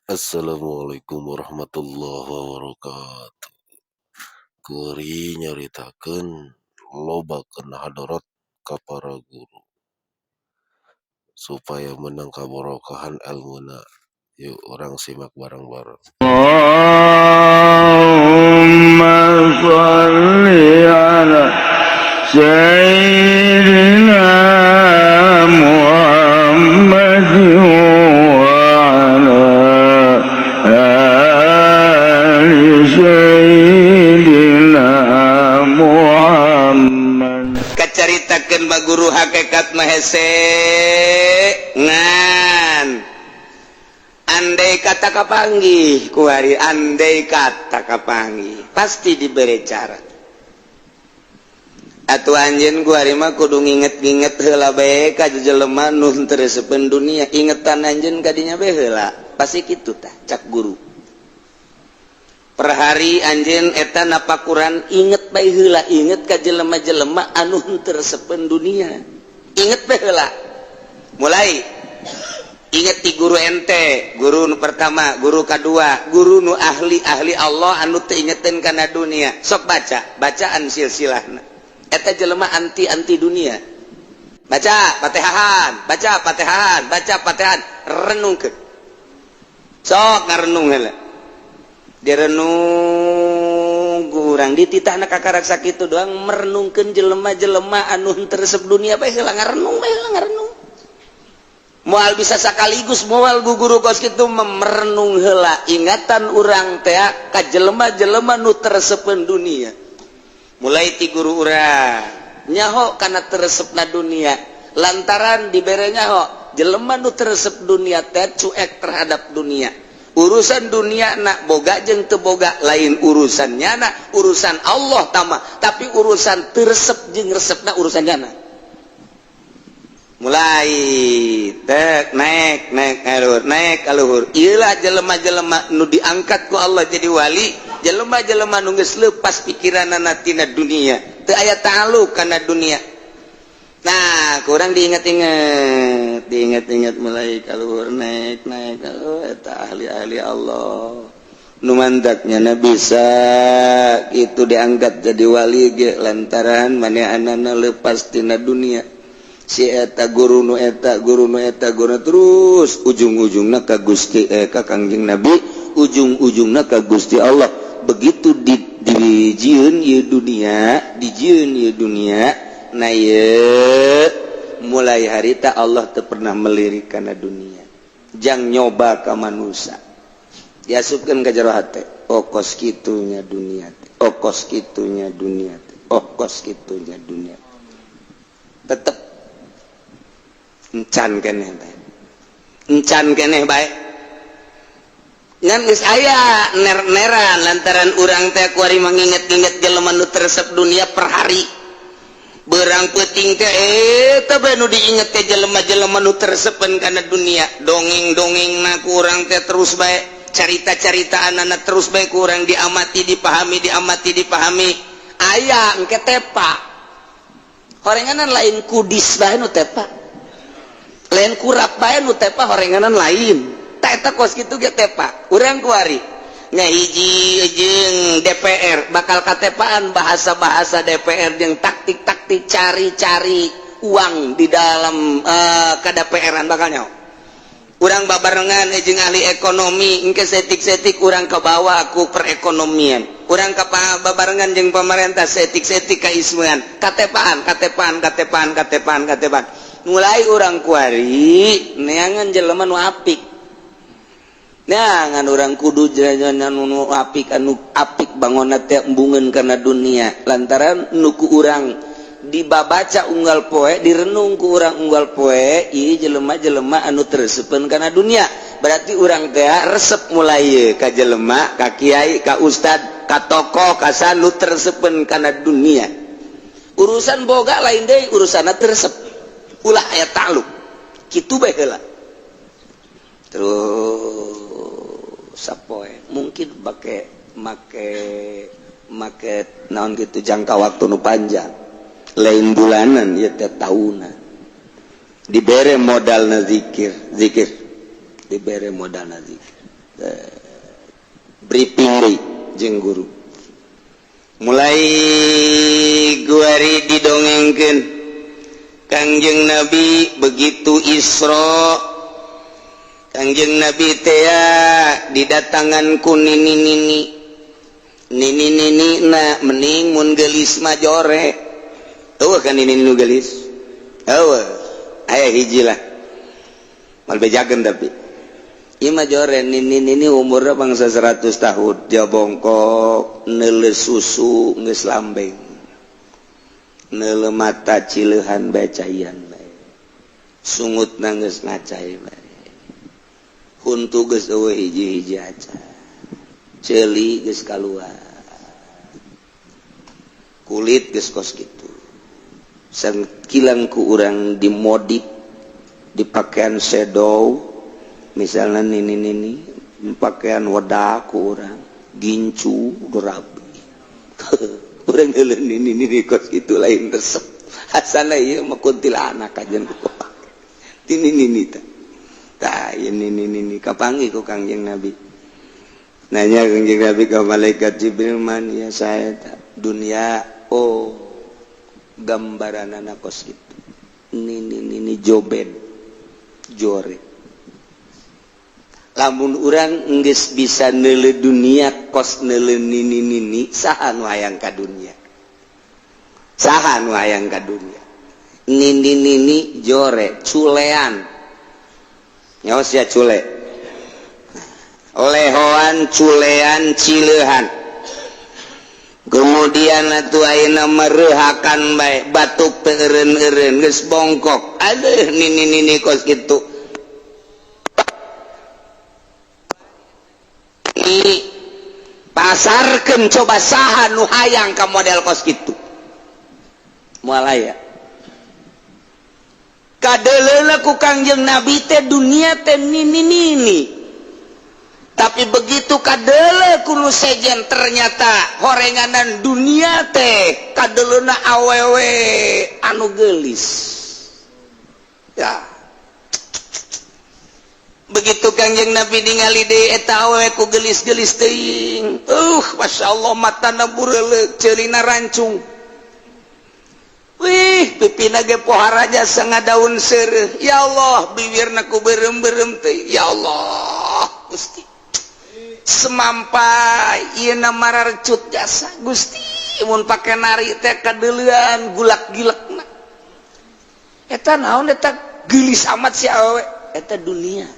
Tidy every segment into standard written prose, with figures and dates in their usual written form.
Assalamualaikum warahmatullahi wabarakatuh. Kuari nyaritakeun lobakeun hadorot ka para guru supaya menang kaborokahan elmuna. Yuk, urang simak bareng-bareng. اللهم صل على سيدنا محمد وعلى آل سيدنا محمد. Kacaritakeun ba guru, hakekat mah hese, ngan andai kata kapanggih kuari, andai kata kapanggih, pasti diberi cara. Atuh anjeun kuari mah kudu nginget-nginget heula bae ka jelema nu teu resepeun dunia. Ingetan anjeun kadinya bae heula, pasti kitu. Tah, cak guru, per hari anjeun eta napakuran inget bae heula, inget ka jelema-jelema anu teu resepeun dunia, inget bae heula. Mulai inget ti guru ente, guru nu pertama, guru kedua, guru nu ahli ahli Allah anu teu ingetin kana dunia. Sok baca bacaan silsilahna eta jelema anti anti dunia. Baca Fatihahan, baca Fatihahan, baca Fatihahan, renungkeun. Sok ngarenung heula, direnung kurang dititahna kakarak sakitu doang. Merenungkeun jelema-jelema anu henteu resep dunia bae heula, ngarenung bae heula, ngarenung. Moal bisa sekaligus, moal guguru kos kitu. Merenung heula, ingatan urang teh ka jelema-jelema nu teu resepeun dunia. Mulai ti guru urang nyaho kana teu resepna dunia, lantaran dibere nyaho jelema nu teu resep dunia teh cuek terhadap dunia. Urusan dunia nak boga jeung teu boga lain urusannya, nak urusan Allah tama, tapi urusan teu resep jeung resepna urusan nyana. Mulai tek naik naik kaluhur, naik kaluhur. Iyalah jelema-jelema nu diangkat ku Allah jadi wali, jelema-jelema nu geus lepas pikiranana tina dunia, teu aya ta'alluq kana dunia. Nah, kurang diingat-ingat, diingat-ingat, mulai kaluhur, naik naik kaluhur. Eta ahli-ahli Allah nu mantaknya na bisa itu diangkat jadi wali ge lantaran manehanana lepas tina dunia. Si eta guru nu eta guru nu eta guru, terus ujung-ujungna ka Gusti, ka Kangjeng Nabi, ujung-ujungna ka Gusti Allah. Begitu di dijieun ieu dunia, dijieun ieu dunia, nah, ieu mulai harita Allah teu pernah melirik kana dunia jang nyoba ka manusia, diasupkeun ka jero hate, "Oh, kos kitunya dunia teh, oh, kos kitunya dunia teh, oh, kos kitunya dunia." Tetep encan keneh bae, encan keneh bae, ngan geus aya ner-neran lantaran urang teh kuari menginget-inget jelema nu teu resep dunia. Per hari berang peuting teh eta bae nu diinget teh, jelema-jelema nu teu resepeun kana dunia. Dongeng-dongeng na kurang teh terus bae, carita-carita anak terus bae kurang diamati, dipahami, diamati, dipahami. Aya engke tepa horenganan, lain kudis bae nu tepa, lain kurap bae nu tepa, horenganan lain. Tak eta kos kitu ge tepa urang kuari. Ngahiji jeung DPR bakal katepaan bahasa-bahasa DPR jeung taktik-taktik cari-cari uang di dalam KDPR-an bakal nyaho. Urang babarengan jeung ahli ekonomi, engke setik-setik urang ke bawah ku perekonomian. Urang ke babarengan jeung pemerintah, setik-setik kaismean, katepaan, katepaan, katepaan, katepaan, katepaan. Mulai urang kuari neangan jelema nu apik, neangan urang kudu nu apik, anu apik bangun teh embungeun kana dunia, lantaran nuku urang dibabaca unggal poe, direnung ku urang unggal poe, ieu jelema-jelema anu teu resepeun kana dunia. Berarti urang teh resep mulai ka jelema, ka kiai, ka ustad, ka tokoh, ka sanu teu resepeun kana dunia. Urusan boga lain deui, urusanna teu resep, ulah aya ta'alluq kitu bae heula. Terus sapoe mungkin make make make naon gitu, jangka waktu nu panjang, lain bulanan ya teh, tahunan. Dibere modal na zikir, zikir dibere modal na zikir. Briefing deui jeung guru. Mulai guari didongengkeun Kangjeng Nabi begitu Isra, Kangjeng Nabi tea didatangan ku nini nini nini nini na mening mun geulis mah jore. Eueuh kan nini nu geulis? Eueuh, aya hiji lah, mal bejakeun tapi ieu mah jore. Nini nini umurna bangsa 100 tahun, dia bongkok, neuleuh susu geus lambeng, neuleuh mata cileuhan bae, caian bae, sungutna geus ngacai bae, huntu geus eueuh hiji-hiji aca, ceuli geus kaluar, kulit geus kos kitu. Sangkilang ku urang dimodif di pakaian sedow misalnya, nini nini pakaian wedak ku urang gincu rapi, urang neuleun nini nini kos kitu lain resep, asana ieu mah kuntilanak kajen tini nini tah. Tah, ieu nini nini kapanggih ku Kangjeng Nabi. Nanya Kangjeng Nabi ke malaikat Jibril, "Man ya saya tak dunia?" "Oh, gambaran anak kos gitu, nini nini joben jore." Lamun urang geus bisa neuleuh dunia kos neuleuh nini nini, saha nu hayang ka dunia? Saha nu hayang ka dunia? Nini nini jore, culean nyawa sia, cule lehoan, culean, cileuhan, kemudian atuh ayeuna mereuhakan bae, batuk teu eureun-eureun, geus bongkok. Aduh, nini nini kos kitu ni pasarkeun, coba saha nu hayang ka model kos kitu? Moal aya. Kadeuleuna ku Kangjeng Nabi teh dunia teh nini nini, tapi begitu kadeuleu ku nu sejen, ternyata horenganan dunia teh kadeleuna awewe anu geulis ya. Begitu Kangjeng Nabi ningali deui eta awewe ku geulis-geulis teuing, Masya Allah, matana bureuleuk, ceulina rancung. Wih, pipina ge pohara jasa daun seureuh. Ya Allah, bibirna ku beureum-beureum teh. Ya Allah, Gusti. Semampai ieu na mararecut jasa Gusti, mun pake nari teh kadeuleuan gulak-gilekna. Eta naon eta, geulis amat si awewe? Eta dunia.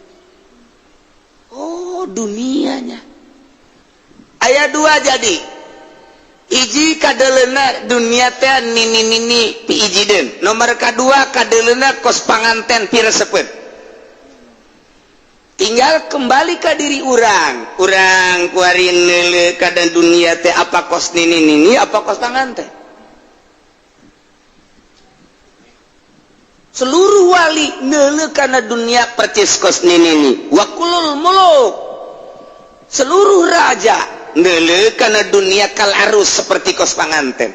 Oh, dunianya. Aya dua jadi. Hiji kadeleuna dunia teh nini nini piijiden, nomor kedua kadeleuna kos panganten piresepeun. Tinggal kembali ke diri urang, urang kuari neuleuh kana dunia teh apa kos nini nini apa kos panganten. Seluruh wali neuleuh kana dunia percis kos nini nini. Wa kulul muluk, seluruh raja neuleuh kana dunia kal arus, seperti kos panganten.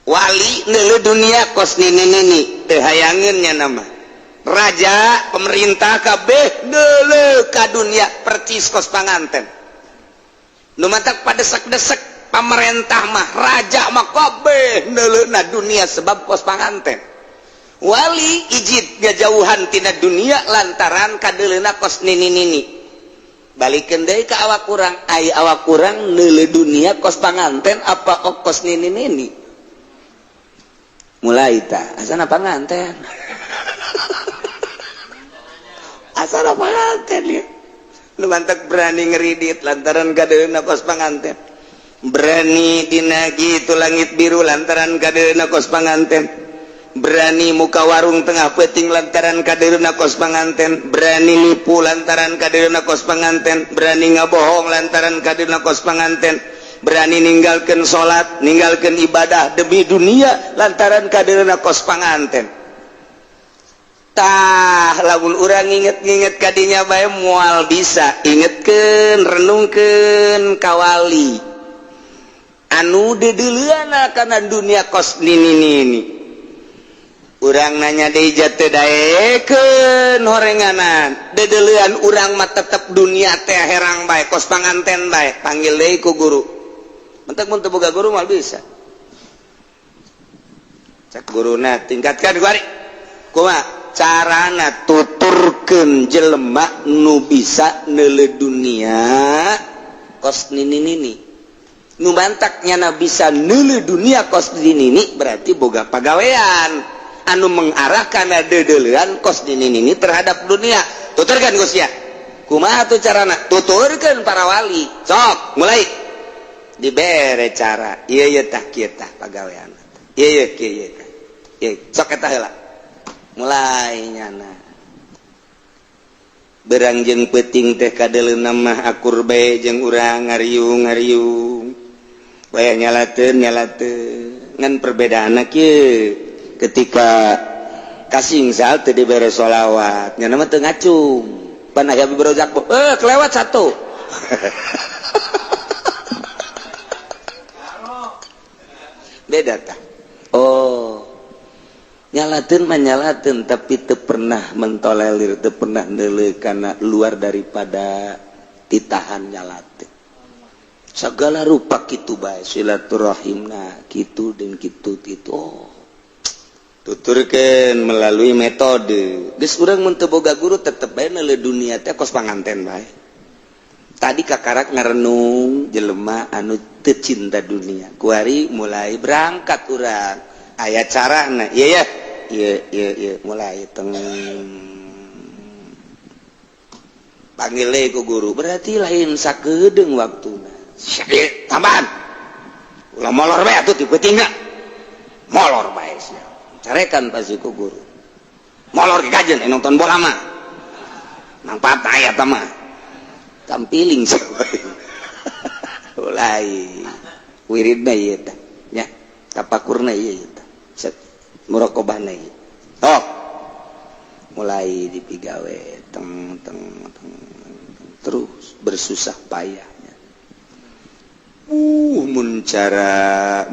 Wali neuleuh dunia kos nini nini, teu hayangeun nya nama raja, pemerintah kabeh neuleuh ka dunia percis kos panganten. Nu matak padesek-desek pamerentah mah, raja mah, kabeh neuleuhna dunia sebab kos panganten. Wali ijid ngajauhan tina dunia lantaran kadeuleuna kos nini nini. Balikeun deui ka awak urang, ai awak urang neuleuh dunia kos panganten apa kos nini nini? Mulai ta asana panganten, asana panganten ya. Lu mantak berani ngeridit lantaran kadeuleuna kos panganten, berani dinagi itu langit biru lantaran kadeuleuna kos panganten, berani muka warung tengah peting lantaran kadeuleuna kos panganten, berani nipu lantaran kadeuleuna kos panganten, berani ngabohong lantaran kadeuleuna kos panganten, berani ninggalkan salat, ninggalkan ibadah demi dunia lantaran kadeuleuna kos panganten. Tah, lamun urang inget-inget kadinya bae moal bisa. Ingetkeun, renungkeun kawali anu deudeuleuna kana dunia kos nini nini. Urang nanya deui teu daekeun horenganan. Dedeulean urang mah tetep dunia teh herang bae, kos panganten bae. Panggil deui ku guru. Mentek mun teu boga guru mal bisa. Cek guruna tingkatkan kuari. Kumaha carana tuturkeun jelema nu bisa neuleuh dunia kos nini-nini. Nu mantak nyana bisa neuleuh dunia kos nini berarti boga pagawean anu mengarahkan dedeulean kos nini-nini terhadap dunia. Tuturkan Gus ya. Kumaha tuh carana? Tuturkeun para wali. Sok, mulai dibere cara. Ieu ieu tah kieu tah pagawean. Ieu ieu kieu ieu tah. Ieu sok eta heula. Mulai nyana. Berang jeung peuting teh kadeuleuna mah akur bae jeung urang ngariung-ngariung. Waya nyalateun nyalateun. Ngan perbedaanna kieu ketika kasingsal teu dibere sholawat nyana mah teu ngacung. Pan aya Habib Rozak kelewat satu. Beda tah. Oh, nyalateun mah nyalateun tapi teu pernah mentolerir, teu pernah neuleuh kana luar daripada titahan nyalateun. Segala rupa kitu bae silaturahimna kitu dan kitu kitu. Oh, tuturkeun melalui metode. Geus urang mun teu boga guru tetep bae neuleuh dunia teh kos panganten bae. Tadi kakarak ngarenung jelema anu teu cinta dunia. Kuari mulai berangkat urang. Aya carana. Ieu ya. Ieu ieu ieu mulai teng panggil deui ku guru. Berarti lain sakedeung waktuna. Sia tambahan. Ulah molor bae atuh ti peutingna. Molor bae sia. Carekan pasti ku guru. Molor ke kajen nonton bola mah. Manfaat aya tah mah. Tampiling mulai wiridna ieu tah nya, tapakurna ieu tah. Set muraqabahna ieu. Tok. Mulai dipigawe teng teng teng terus bersusah payah. Mun cara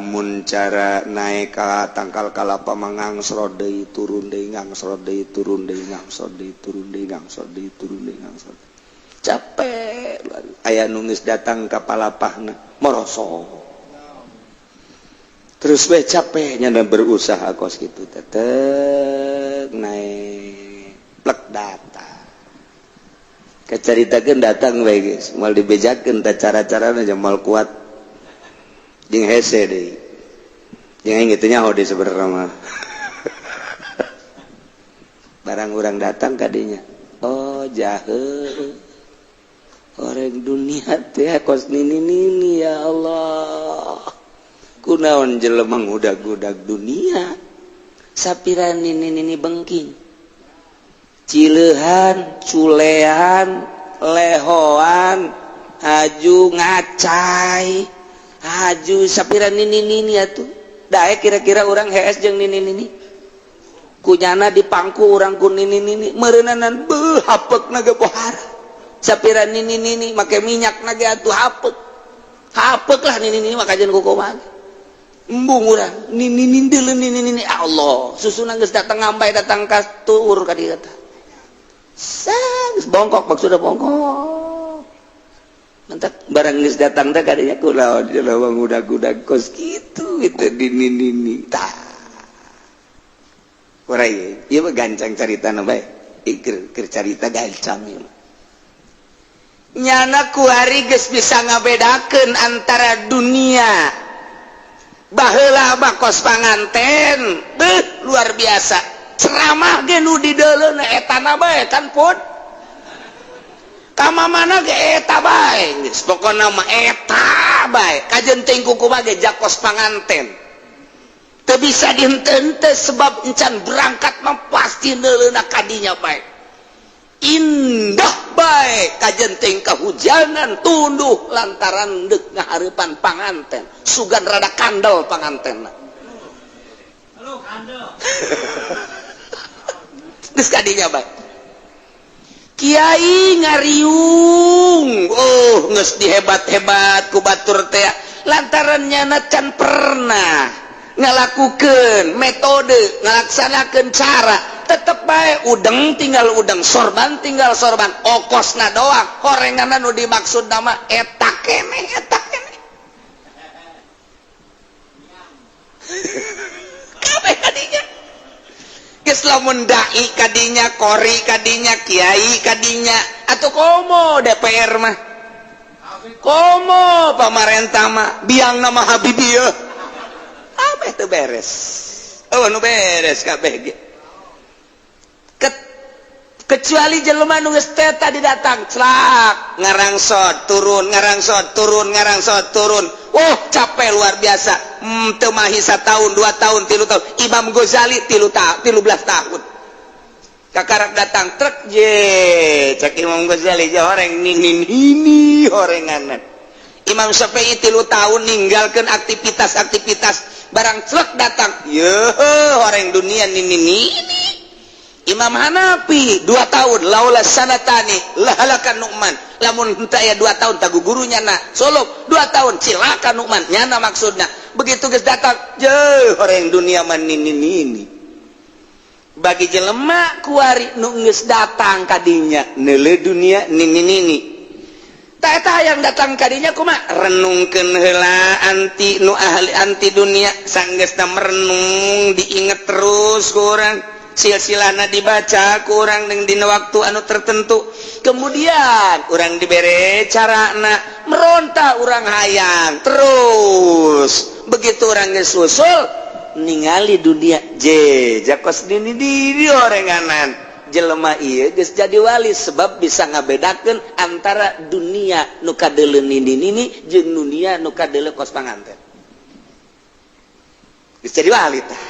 naik ka tangkal kalapa mangangsrot deui turun deui ngangsrot deui turun deui ngangsrot deui turun deui ngangsrot deui turun deui ngangsrot. Capek aya nu geus datang ka palapahna moroso. Terus we capeknya dan berusaha kos kitu tetep naik plek datang. Kacaritakeun datang we geus moal dibejakeun tah cara-carana moal kuat. Jeung hese deui. Jeung aing teu nyaho deui sebenarnya mah. Barang urang datang ka dinya. Oh, jahe. Orang dunia teh kos nini-nini ya Allah. Kunaon jelema ngudag-gudag dunia. Sapira nini-nini bengking. Cileuhan, culean, lehoan, haju ngacai. Haju sapira nini-nini atuh. Daek kira-kira urang hees jeung nini-nini. Kunyana dipangku urang ku nini-nini, meureunanan beuh hapekna ge pohara. Sapira nini-nini make minyak na ge atuh hapek. Hapek lah nini-nini mah kajian ku kumaha. Embung urang nini-nini deuleu nini-nini Allah, susuna geus datang ngambai datang ka tuur ka dieu tah. Geus bongkok maksudna bongkok. Mantap barang geus datang teh kadinya kulaon jelema ngudag-gudag kos kitu gitu nini-nini tah. Kurai ieu mah gancang caritana bae. Keur carita gancang ieu mah. Nyana kuari geus bisa ngabedakeun antara dunia. Baheula mah kos panganten, beuh luar biasa. Ceramah ge nu dideuleuna etana bae kan pun. Kama mana ge eta bae geus pokona mah eta bae. Kajeun teuing kumaha ge jakos panganten. Teu bisa dihenteu sebab encan berangkat mah pasti neuleuna kadinya bae. Indah bae kajeun teuing kahujanan tunduh lantaran deuk ngahareupan panganten. Sugan rada kandel pangantenna. Halo kandel. Geus kadinya bae. Kiai ngariung, oh geus dihebat-hebat ku batur teh lantaran nyana can pernah Ngalakukeun metode, ngalaksanakeun cara, tetep bae udeng tinggal udeng, sorban tinggal sorban, okosna doang. Horenganna nu dimaksud nama eta keneh, eta keneh. Kabeh kadinya. Geus lamun dai kadinya, qori kadinya, kiai kadinya, atau komo DPR mah, komo pamarentah mah, biang nama Habibie yeuh. Kabeh teu beres. Oh, nu beres kabeh ge. Kecuali jelema nu geus teh tadi datang, celak, ngarangsot, turun, ngarangsot, turun, ngarangsot, turun. Oh, capek luar biasa. Teu mahi 1 tahun, 2 tahun, 3 tahun. Imam Ghazali 13 tahun. Kakarak datang truk je, cek Imam Ghazali je horeng nini ini horenganan. Imam Syafi'i 3 tahun ninggalkan aktivitas-aktivitas, barang celek datang, ye horeng dunia nini nini. Imam Hanafi 2 tahun, laula sanatani lahalakan Nu'man, lamun henteu aya 2 tahun tagu gurunya na solok 2 tahun cilaka Nu'man nyana. Maksudna begitu geus datang je horeng dunia mah nini nini. Bagi jelema kuari nu geus datang kadinya neuleuh dunia nini nini, tak eta yang datang kadinya kumaha? Renungkeun heula anti nu ahli anti dunia. Sanggeusna merenung, diinget terus ku urang, silsilahna dibaca ku urang dengan dina waktu anu tertentu, kemudian urang dibere carana meronta, urang hayang terus. Begitu urang geus usul ningali dunia je jakos dini diri orenganan, jelema ieu geus jadi wali sebab bisa ngabedakeun antara dunia nu kadeuleu nini nini jeung dunia nu kadeuleu kos panganten. Geus jadi wali tah.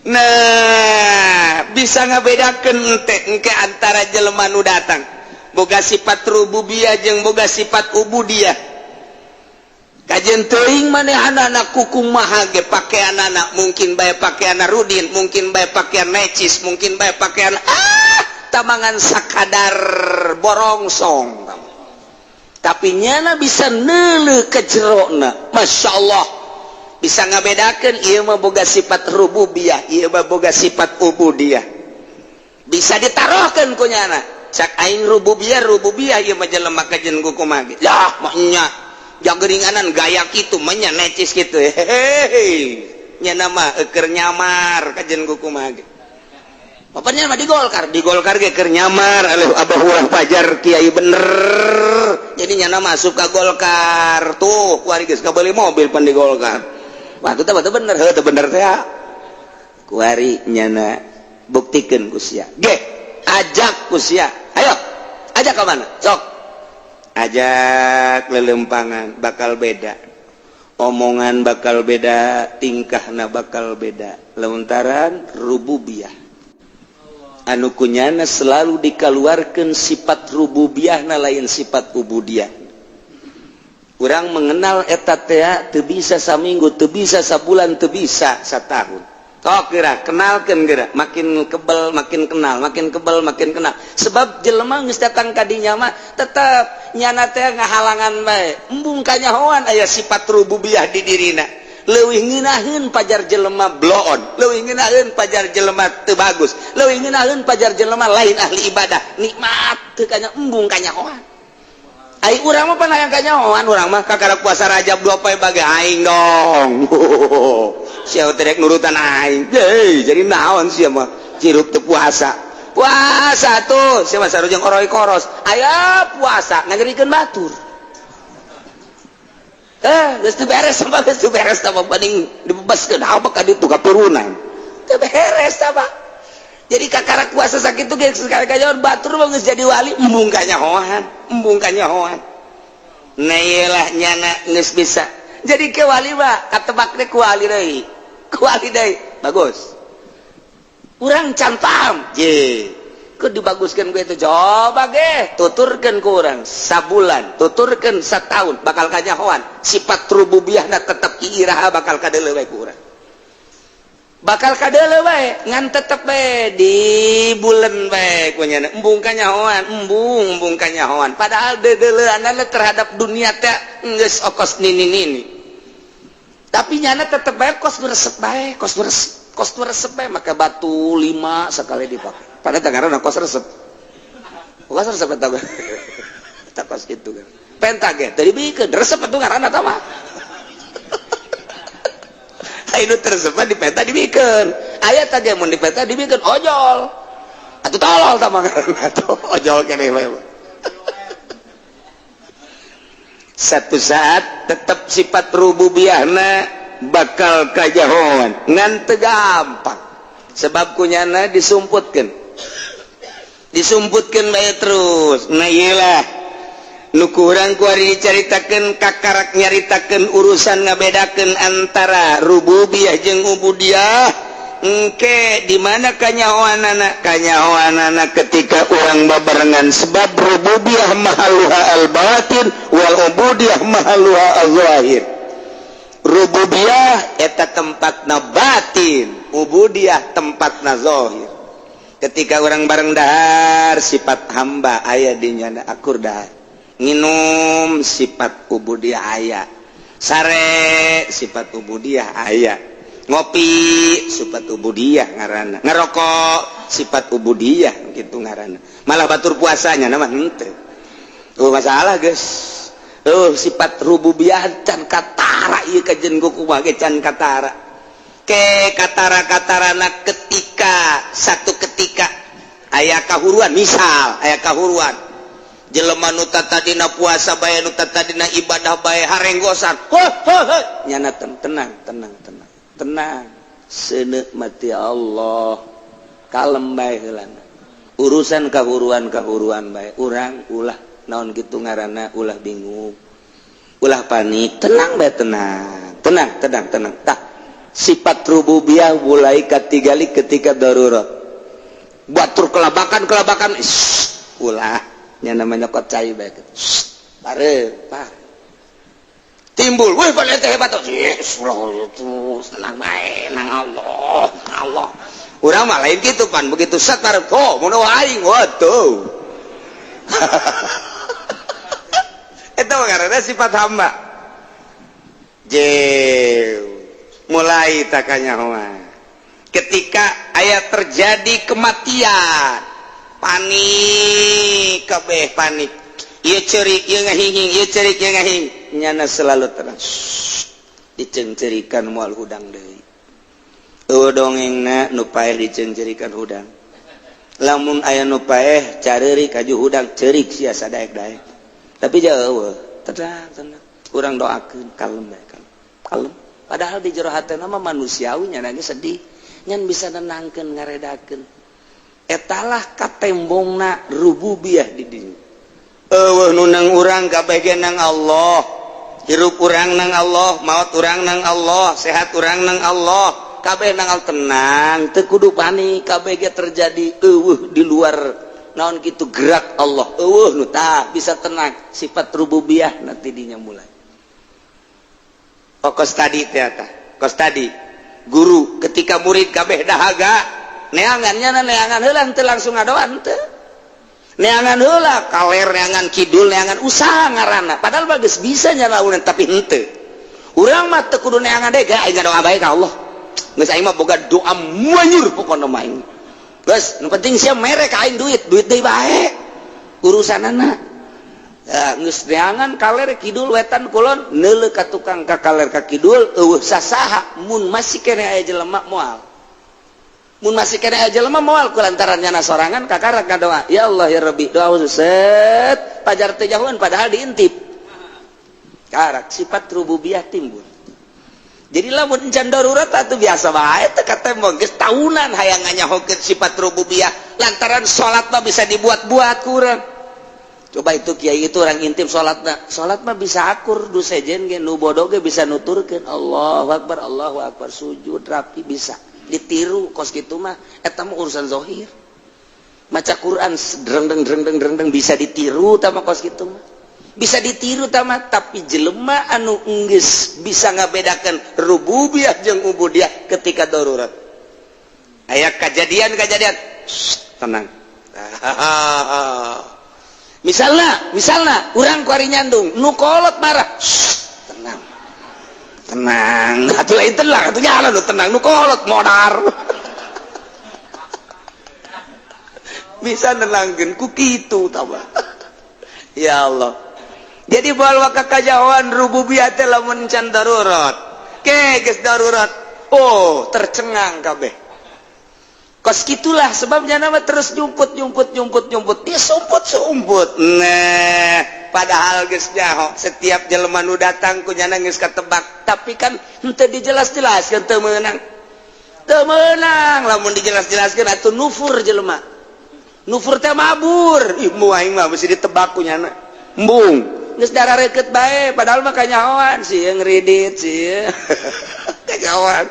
Nah, bisa ngabedakeun ente engke antara jelema nu datang boga sifat rububiyah jeung boga sifat ubudiyah. Kajen teuing manehanana kukumaha ge pakaianana, mungkin bae pakaian rudin, mungkin bae pakaian necis, mungkin bae pakaian tamangan sakadar borongsong, tapi nyana bisa neuleuh ke jerona, Masya Allah, bisa ngabedakeun ieu mah boga sifat rububiyah, ieu mah boga sifat ubudiyah. Bisa ditaruhkeun ku nyana, cak aing rububiyah, rububiyah ieu mah jelema kajen kukumaha ge yah mah nya jageringanan gaya kitu mah nya necis kitu, hehehe, nya nama keur nyamar kajen kukumaha ge. Pokoknya mah di Golkar, di Golkar ge keur nyamar alih abah ulah pajar kiai bener. Jadi nyana masuk ke Golkar tuh kuari geus kabeli mobil pan di Golkar. Wah, itu teh bener, heuh teu bener teh. Kuari nyana buktikeun ku sia. Ge, ajak ku sia. Ayo, ajak ke mana? Sok. Ajak lelempangan bakal beda. Omongan bakal beda, tingkahna bakal beda. Lantaran rububiyah. Anu kunyana selalu dikeluarkan sifat rububiyahna, lain sifat ubudiyah. Urang mengenal eta teh teu bisa saminggu, teu bisa sabulan, teu bisa satahun. Tok geura, kenalkeun geura, makin kebel makin kenal, makin kebel makin kenal. Sebab jelema geus datang ka dinya mah tetep nyana teh ngahalangan bae. Embung kanyahoan aya sifat rububiyah di dirina. Leuwih ngeunaheun pajar jelema bloon, leuwih ngeunaheun pajar jelema teu bagus, leuwih ngeunaheun pajar jelema lain ahli ibadah, nikmat teu kanya, embung kanyahoan. Ai urang mah pan hayang kanyahoan, urang mah kakara puasa Rajab 2 poe bage aing dong. Sia teh rek nurutan aing. Hei, jadi naon sia mah cirup teu puasa. Puasa tuh, sia mah sarujeng oroy koros. Aya puasa nganyerikeun batur. Eh, geus teu beres sama geus teu beres tah banding dibebaskeun apa ka ditu katurunan. Teu beres tah. Jadi kakara puasa sakitu ge sekali kanyahoan batur mah geus jadi wali, embung kanyahoan, embung kanyahoan. Nah, iyalah nyana geus bisa. Jadi ke wali mah katebak teh ku wali deui. Ku wali deui. Bagus. Urang can paham. Je. Ku dibaguskeun ku itu coba ge tuturkeun ku urang sabulan, tuturkeun satahun, bakal kanyahoan sifat rububiyahna tetep iraha bakal kadeuleu we ku urang. Bakal kadeuleu bae, ngan tetep bae di bulan bae ku nyana. Embung kanyahoan, embung embung kanyahoan. Padahal deudeuleunana terhadap dunia teh geus okos nini-nini. Tapi nyana tetep bae kos nu resep bae, kos nu resep, kos nu resep bae, make batu lima sekali dipakai. Padahal teh ngaranna kos resep. Kos resep eta mah. Eta kos kitu kan. Penta ge teu dibikeun, resep atuh ngaranna tah mah. Anu teu resep mah dipenta dibikeun. Aya teh ge mun dipenta dibikeun ojol. Atuh tolol tah mah ngaranna tuh ojol keneh bae. Satu saat tetap sifat rububiyahna bakal kajahoan ngan teu gampang. Sebab kunyana disumputkeun. Disumputkeun bae terus. Nah ieu nu kurang kuari dicaritakeun kakarak nyaritakeun urusan ngabedakeun antara rububiyah jeung ubudiyah. Engke di mana kanyahoanana? Kanyahoanana ketika urang babarengan, sebab rububiyah mahaluha al-batin wal ubudiyah mahaluha al-zahir. Rububiyah eta tempatna batin, ubudiyah tempatna zahir. Ketika orang bareng dahar, sifat hamba aya di nyana akur dahar. Nginum sifat ubudiyah aya, sare sifat ubudiyah aya, ngopi sifat ubudiyah ngaranna, ngerokok sifat ubudiyah gitu ngaranna. Malah batur puasanya nama henteu. Oh masalah guys. Oh sifat rububiyah can katara ieu kajen kumaha ge can katara. Ke katara-katarana ketika satu ketika aya kahuruan, misal aya kahuruan jelema nu tadina puasa bae, nu tadina ibadah bae, harenggosan, ho ho ho, nyana tenang tenang tenang tenang, seuneu mati Allah, kalem bae heulana. Urusan kahuruan kahuruan bae urang ulah naon kitu ngaranna, ulah bingung, ulah panik, tenang bae, tenang tenang tenang tenang. Tah sifat rububiyah mulai katigali ketika darurat. Batur kelabakan kelabakan, ulah nya namanya nyokot cai bae, bare par timbul, wih pada teh hebat, tenang bae nang Allah Allah. Urang mah lain kitu pan, begitu set bareng, oh mun aing waduh. Eta mah ngaranna sifat hamba. Jeu mulai takanyahoan ketika aya terjadi kematian, panik kabeh, panik ieu ceurik, ieu ngahinging, ieu ceurik, ieu ngahing, nyana selalu tenang, diceungceurikan moal hudang deui. Eueuh dongengna nu paeh diceungceurikan hudang, lamun aya nu paeh careurik kaju hudang, ceurik sia sadaek-daek, tapi jauh tenang tenang, urang doakeun, kalem bae, kalem kalem. Padahal di jero hatena mah manusiawi, nyana ge sedih, ngan bisa nenangkeun, ngaredakeun. Etalah katembongna rububiyah di dinya. Eueuh nu nang urang, kabeh ge nang Allah. Hirup urang nang Allah, maot urang nang Allah, sehat urang nang Allah, kabeh nang Allah. Tenang, teu kudu panik, kabeh ge terjadi eueuh di luar naon kitu gerak Allah, eueuh nu tah bisa tenang. Sifat rububiyah nanti dinya mulai. Oh kos tadi teh, tah kos tadi guru ketika murid kabeh dahaga neangan, nyana neangan heula, teu langsung ngadoan, teu neangan heula kaler, neangan kidul, neangan usaha ngaranna. Padahal bagus bisa nyalaunan, tapi henteu. Urang mah teu kudu neangan deui, aing ngadoa bae ka Allah, geus aing mah boga doa manyur pokona mah aing. Geus nu penting sia mere ka aing duit, duit deui bae urusanana. Ya, geus neangan kaler kidul wetan kulon, neuleuh ka tukang ka kaler ka kidul, eueuh sasaha. Mun masih keneh aya jelema moal, mun masih keneh aya jelema moal, kulantaran nyana sorangan kakarak ngadoa, "Ya Allah, ya Rabbi," doa set pajar teh jauhan, padahal diintip. Karak sifat rububiyah timbul. Jadi lamun encan darurat atuh biasa bae, teu katembong. Geus tahunan hayang nganyahokeun sifat rububiyah, lantaran salat mah bisa dibuat-buat kurang. Coba itu kiai, itu orang intip salatna, salat mah bisa akur du sejen ge, nu bodoh ge bisa nuturkeun Allahu akbar, Allahu akbar, sujud rapi, bisa ditiru kos kitu mah. Eta mah urusan zahir. Maca Quran dreng dreng dreng dreng dreng dreng, bisa ditiru tah mah, kos kitu mah bisa ditiru tah mah. Tapi jelema anu enggeus bisa ngabedakeun rububiyah jeung ubudiyah ketika darurat. Aya kejadian-kejadian, tenang. Misalnya, misalnya urang kuari nyandung, nu kolot marah, tenang, tenang. Atuh lain tenang, atuh nyala nu tenang, nu kolot modar. Bisa nenangkeun ku kitu tah. Ya Allah. Jadi bawa kakajawan rububiyah teh lamun can darurat. Ke geus darurat, oh tercengang kabeh. Kos gitulah sebabnya nama terus nyumput nyumput nyumput nyumput, dia sumput sumput. Nah, padahal geus nyaho setiap jelema nu datang ku nyana geus katebak, tapi kan henteu dijelas-jelaskeun, teu meunang. Teu meunang lamun dijelas-jelaskeun atuh nufur jelema. Nufur teh mabur. Ih, mu aing mah mesti ditebak ku nyana. Embung. Geus darah reket bae, padahal mah kanyahoan sieun ngridit sieun. Kanyahoan.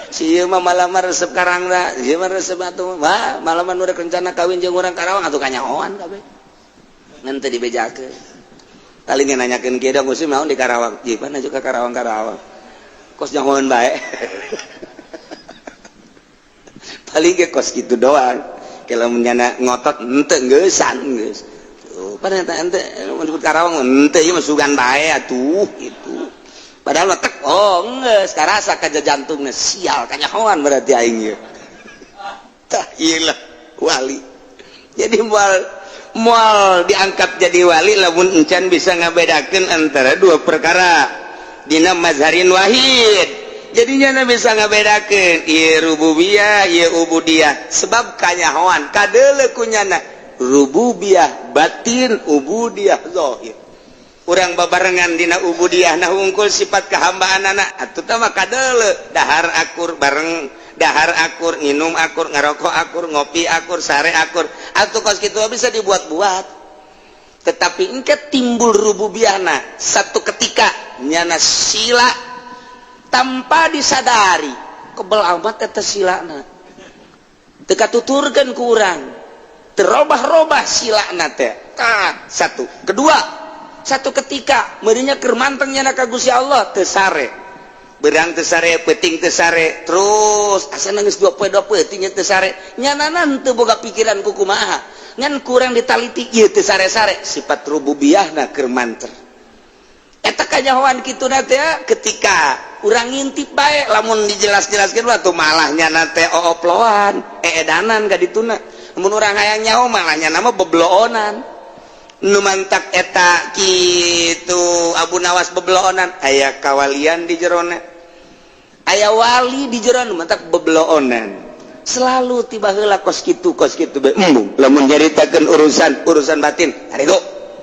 Sieun mah malah mah resep Karangna, sieun mah resep atuh. Wah, malah mah nu rek rencana kawin jeung urang Karawang atuh kanyahoan kabeh. Ngan teu dibejakeun. Paling ge nanyakeun kieu da musim naon di Karawang. Ji, mana juga Karawang-Karawang. Kos nyahoan bae. Paling ge kos kitu doang. Kalau menyana ngotot ente geusan geus. Tuh, pada ente menyebut Karawang ente ieu mah sugan bae atuh gitu. Padahal mah tek oh geus karasa ka jantungna sial kanyahoan berarti aing ieu. Tah ieu lah wali. Jadi moal moal diangkat jadi wali lamun encan bisa ngabedakeun antara dua perkara dina mazharin wahid. Jadinya bisa ngabedakeun ieu rububiyah ieu ubudiyah sebab kanyahoan kadeuleu ku nyana rububiyah batin ubudiyah zahir. Urang babarengan dina ubudiyah nah hungkul sifat kehambaan anak atuh tah mah kadeuleu dahar akur bareng, dahar akur, nginum akur, ngarokok akur, ngopi akur, sare akur, atuh kos kitu bisa dibuat-buat. Tetapi engke timbul rububiyahna satu ketika nyana sila tanpa disadari kebel amat eta silana teu katuturkeun ku urang, terobah-robah silana teh. Tah, satu. Kedua, satu ketika meureunnya keur manteng nyana ka Gusti Allah teu sare, berang teu sare, peuting teu sare, terus asa geus dua poe dua peuting teu sare, nyanana teu boga pikiran ku kumaha, ngan kurang ditaliti ieu teu sare-sare sifat rububiyahna keur manter. Eta kanyahoan kitu na teh ketika urang ngintip bae lamun dijelas-jelaskeun mah tuh malah nyana teh ooploan eedanan ka dituna. Mun urang hayang nyaho malah nyana mah bebloonan. Nu mantak eta kitu Abu Nawas bebloonan aya kawalian di jerona, aya wali di jerona mantak bebloonan. Selalu tiba heula kos kitu bae embung lamun nyaritakeun urusan urusan batin arego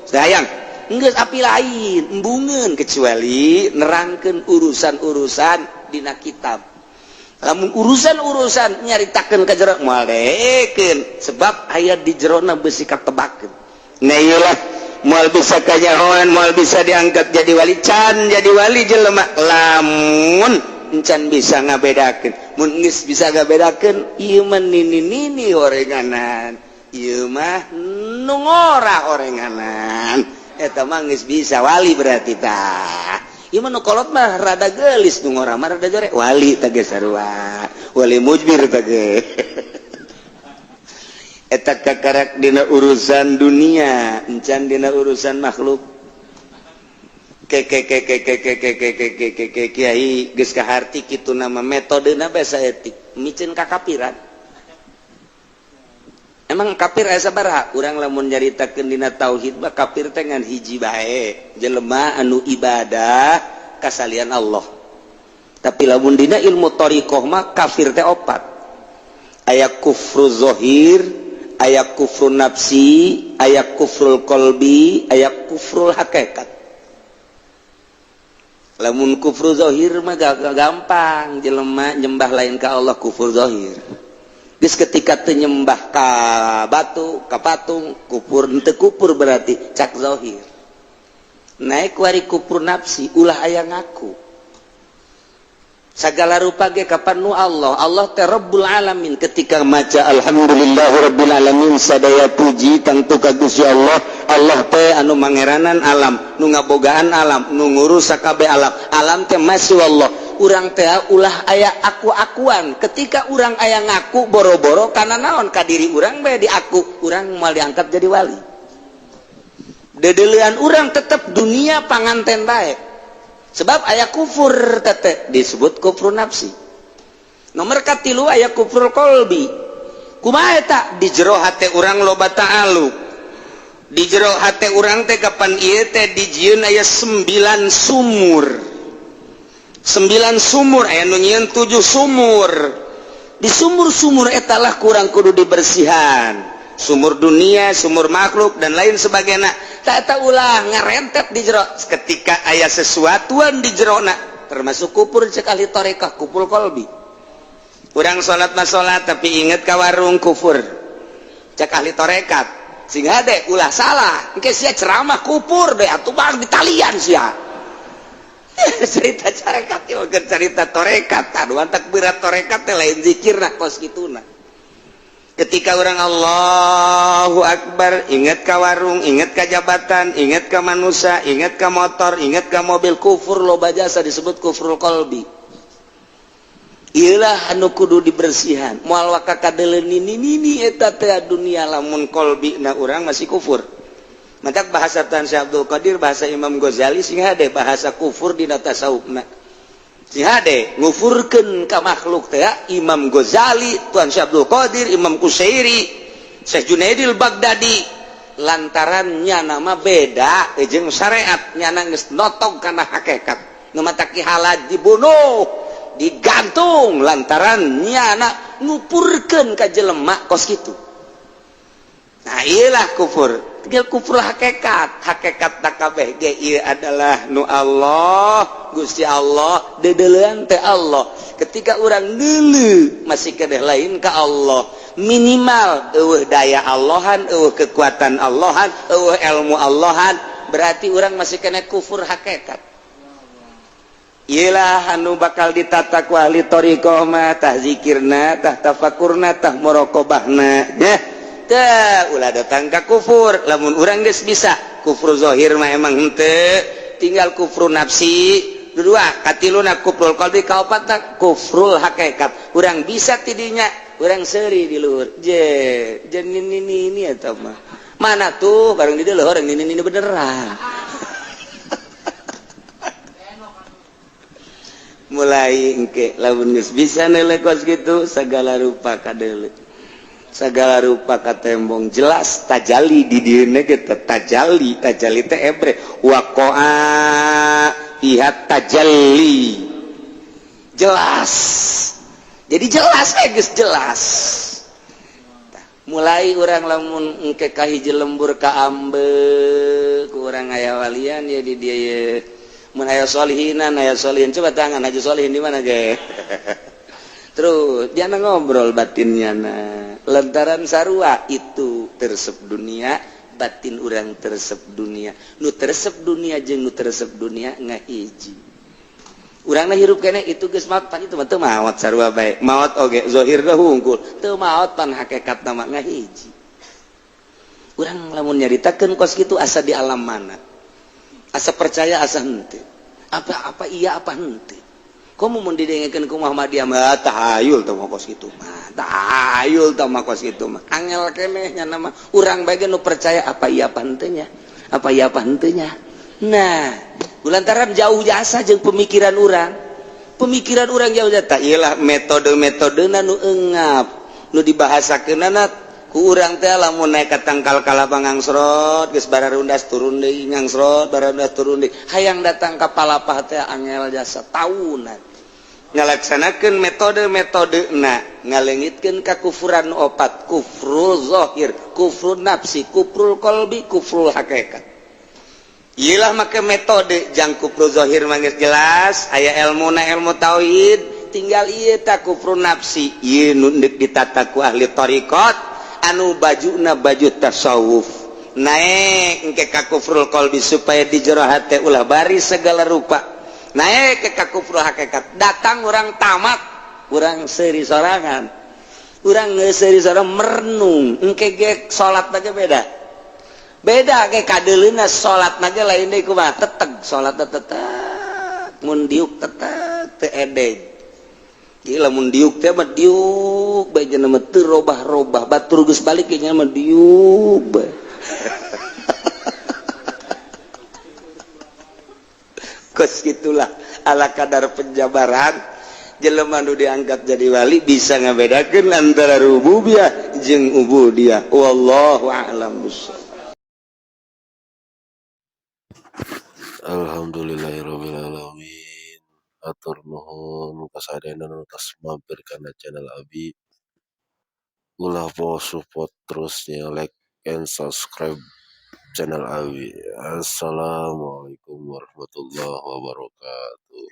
sayang geus api lain embungeun kecuali nerangkeun urusan-urusan dina kitab. Lamun urusan-urusan nyaritakeun ka jero moal deekeun sebab aya di jerona beusi katebakeun. Nah ieu lah moal bisa kanyahoan, moal bisa diangkat jadi wali, can jadi wali jelema lamun encan bisa ngabedakeun. Mun geus bisa ngabedakeun ieu mah nini-nini horenganan, ieu mah nu ngora horenganan. Eta mah geus bisa wali berarti tah. Ieu mah nu kolot mah rada geulis, nu ngora mah rada jore wali tah geus sarua. Wali mujbir tah ge. Eta kakarak dina urusan dunia, encan dina urusan makhluk. Ke ke ke ke ke ke ke ke ke ke ke ke kiai geus kaharti kitu nama metodena bae saeutik miceun kakapiran. Emang kafir aya sabaraha? Urang lamun nyaritakeun dina tauhid mah kafir teh ngan hiji bae, jelema anu ibadah kasalian Allah. Tapi lamun dina ilmu thariqah mah kafir teh opat. Aya kufru zahir, aya kufru nafsi, aya kufrul qalbi, aya kufrul hakikat. Lamun kufru zahir mah gampang, jelema nyembah lain ka Allah kufur zahir. Geus ketika teu nyembah ka batu, ka patung, kufur henteu kufur berarti cak zahir. Naik wari kufur nafsi ulah aya ngaku. Sagala rupa ge kapan nu Allah, Allah teh Rabbul Alamin. Ketika maca alhamdulillahirabbil alamin sadaya puji tangtu ka Gusti Allah. Allah teh anu mangeranan alam, nu ngabogaan alam, nu ngurus sakabeh alam. Alam teh masih Allah. Urang teh ulah aya aku-akuan. Ketika urang aya ngaku boro-boro karena naon, ka diri urang bae diaku, urang mau diangkat jadi wali. Dedelean urang tetap dunia panganten bae, sebab aya kufur tete disebut kufur nafsi. Nomor katilu, aya kufur kolbi. Kumaha eta? Di jero hate urang loba ta'aluk, di jero hate urang teh kapan ieu teh dijieun aya 9 sumur, 9 sumur, aya nu nyieun 7 sumur. Di sumur-sumur eta lah kurang kudu dibersihan, sumur dunia, sumur makhluk, dan lain sebagainya. Tak eta ulah ngarentet di jero. Ketika aya sesuatuan di jerona, termasuk kufur cek ahli tarekah, kufur kolbi. Urang salat mah salat, tapi inget ka warung, kufur cek ahli tarekat. Sehingga deh ulah salah, engke sia ceramah kufur deh atuh, bang, ditalian sia. Cerita tarekat ieu keur cerita tarekat, aduh, antak berat. Tarekat teh lain zikir nah kos kituna. Ketika orang Allahu Akbar, ingat ka warung, ingat ka jabatan, ingat ka manusia, ingat ka motor, ingat ka mobil, kufur loba jasa, disebut kufrul kolbi. Iyalah anu kudu dibersihan, moal waka kadeuleun nini nini eta teh dunia lamun kolbi na urang masih kufur. Matak bahasa Tan Syekh Abdul Qadir, bahasa Imam Ghazali, sing hade bahasa kufur dina tasawufna, sing hade ngufurkeun ka makhluk teh. Imam Ghazali, Tuan Syekh Abdul Qadir, Imam Kusyairi, Syekh Junaidil Baghdadi, lantaran nyana mah beda jeung syariat, nyana geus notog kana hakikat. Nu matak Ki Halaj dibunuh, digantung, lantaran nyana ngupurkeun ka jelema kos kitu. Nah, iyalah kufur, tinggal kufur hakikat. Hakikat tak kabeh ge ieu adalah nu Allah, Gusti Allah, dedelean teh Allah. Ketika orang deuleu masih kedeh lain ka Allah, minimal eueuh daya Allahan, eueuh kekuatan Allahan, eueuh ilmu Allahan, berarti orang masih kena kufur hakikat. Iyalah anu bakal ditata ku ahli thariqah mah, tah zikirna, tah tafakurna, tah muraqabahna nya. Tah ulah datang ka kufur. Lamun urang geus bisa kufur zahir mah emang henteu, tinggal kufur nafsi dua, katiluna kufrul qalbi, kaopatna kufrul hakikat. Urang bisa tidinya, urang seuri di luhur je je ini ini ini eta mah mana tuh bareng di luhur ini beneran. Mulai engke lamun geus bisa neuleuh kos kitu, segala rupa kadeuleu, segala rupa katembong jelas, tajali di dieuna ge tajali. Tajali teh ebre waqa'a fiha tajalli, jelas, jadi jelas eh geus jelas. Mulai urang lamun engke ka hiji lembur ka ambe ku urang aya walian ya di dieu ye. Mun aya solihinan, aya solihin, coba tangan Haji Solihin di mana ge? Terus dia ngobrol batinnya. Nah, lantaran sarua itu teresep dunia, batin urang teresep dunia, nu teresep dunia jeung nu teresep dunia ngahiji. Urang hirup kene itu geus maot pan, itu mah teu maot, sarua bae maot oge, zahirna hungkul teu maot, pan hakikat mah ngahiji. Urang lamun nyaritakeun kos kitu asa di alam mana, asa percaya asa henteu, apa apa iya apa henteu. Komo mun didengekeun ku Muhammadiyah mah, tahayul teh mah kos kitu mah, tahayul teh mah kos kitu mah. Angel keneh nya mah, urang bae nu percaya apa iya apa henteu nya, apa iya apa henteu nya. Nah, lantaran jauh jasa jeung pemikiran urang, pemikiran urang jauh jasa. Iyalah metode-metode nu engap nu dibahasakeunana ku urang teh. Lamun naik ka tangkal kalapa ngangsrot, geus bararundas turun deui, ngangsrot, bararundas turun deui, hayang datang ka palapah teh angel jasa, tahunan ngalaksanakeun metode-metode na ngaleungitkeun kakufuran opat: kufrul zahir, kufrul nafsi, kufrul qalbi, kufrul hakikat. Iyalah make metode jang kufrul zahir mah geus jelas aya ilmu na, ilmu tauhid. Tinggal ieu ta kufrul nafsi, ieu nu deuk ditata ku ahli thariqat anu bajuna baju tasawuf, naik engke ka kufrul qalbi supaya di jero hate ulah bari segala rupa, naik ke ka kufrul hakikat. Datang orang tamat, urang seuri sorangan, urang seuri sorangan merenung, engke ge salat aja beda beda ge kadeuleuna. Salat ge lain deui, kumaha teteg salat, teteg mun diuk teteg. teu edeg. Jadi lamun diuk teh mah diuk bae cenah mah teu robah-robah, batur geus balik ge nya mah diuk bae. Kos gitulah ala kadar penjabaran jelema nu diangkat jadi wali bisa ngabedakeun antara rububiyah jeung ubudiyah. Wallahu a'lam bishawab. Alhamdulillahirabbil alamin. Atur nuhun kasadayana nu tos mampir kana channel abi. Ulah poho support terus nya, like and subscribe channel abi. Assalamualaikum warahmatullahi wabarakatuh.